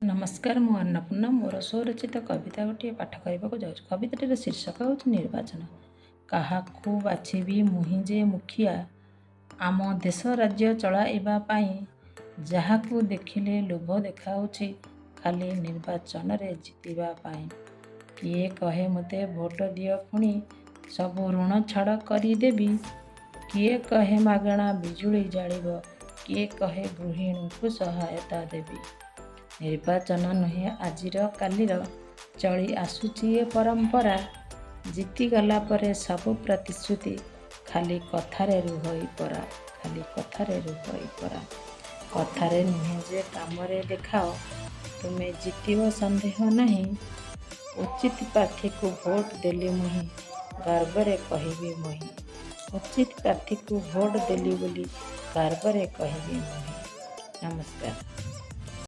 ନମସ୍କାର, ମୁଁ ଅନ୍ନପୂର୍ଣ୍ଣା। ମୋର ସ୍ୱରଚିତ କବିତା ଗୋଟିଏ ପାଠ କରିବାକୁ ଯାଉଛି। କବିତାଟିର ଶୀର୍ଷକ ହେଉଛି ନିର୍ବାଚନ। କାହାକୁ ବାଛିବି ମୁହିଁ ଯେ ମୁଖିଆ, ଆମ ଦେଶ ରାଜ୍ୟ ଚଳାଇବା ପାଇଁ? ଯାହାକୁ ଦେଖିଲେ ଲୋଭ ଦେଖାଉଛି, ଖାଲି ନିର୍ବାଚନରେ ଜିତିବା ପାଇଁ। କିଏ କହେ ମୋତେ ଭୋଟ ଦିଅ, ପୁଣି ସବୁ ଋଣ ଛାଡ଼ କରିଦେବି। କିଏ କହେ ମାଗଣା ବିଜୁଳି ଜାଳିବ, କିଏ କହେ ଗୃହିଣୀଙ୍କୁ ସହାୟତା ଦେବି। ନିର୍ବାଚନ ନୁହେଁ ଆଜିର କାଲିର, ଚଳି ଆସୁଛି ଏ ପରମ୍ପରା। ଜିତିଗଲା ପରେ ସବୁ ପ୍ରତିଶ୍ରୁତି ଖାଲି କଥାରେ ରୁହଇ ପରା, ଖାଲି କଥାରେ ରୁହଇ ପରା। କଥାରେ ନୁହେଁ ଯେ କାମରେ ଦେଖାଅ, ତୁମେ ଜିତିବ ସନ୍ଦେହ ନାହିଁ। ଉଚିତ ପ୍ରାର୍ଥୀକୁ ଭୋଟ ଦେଲି ମୁହିଁ, ଗର୍ବରେ କହିବି ମୁହିଁ। ଉଚିତ ପ୍ରାର୍ଥୀକୁ ଭୋଟ ଦେଲି ବୋଲି ଗର୍ବରେ କହିବି ମୁହିଁ। ନମସ୍କାର।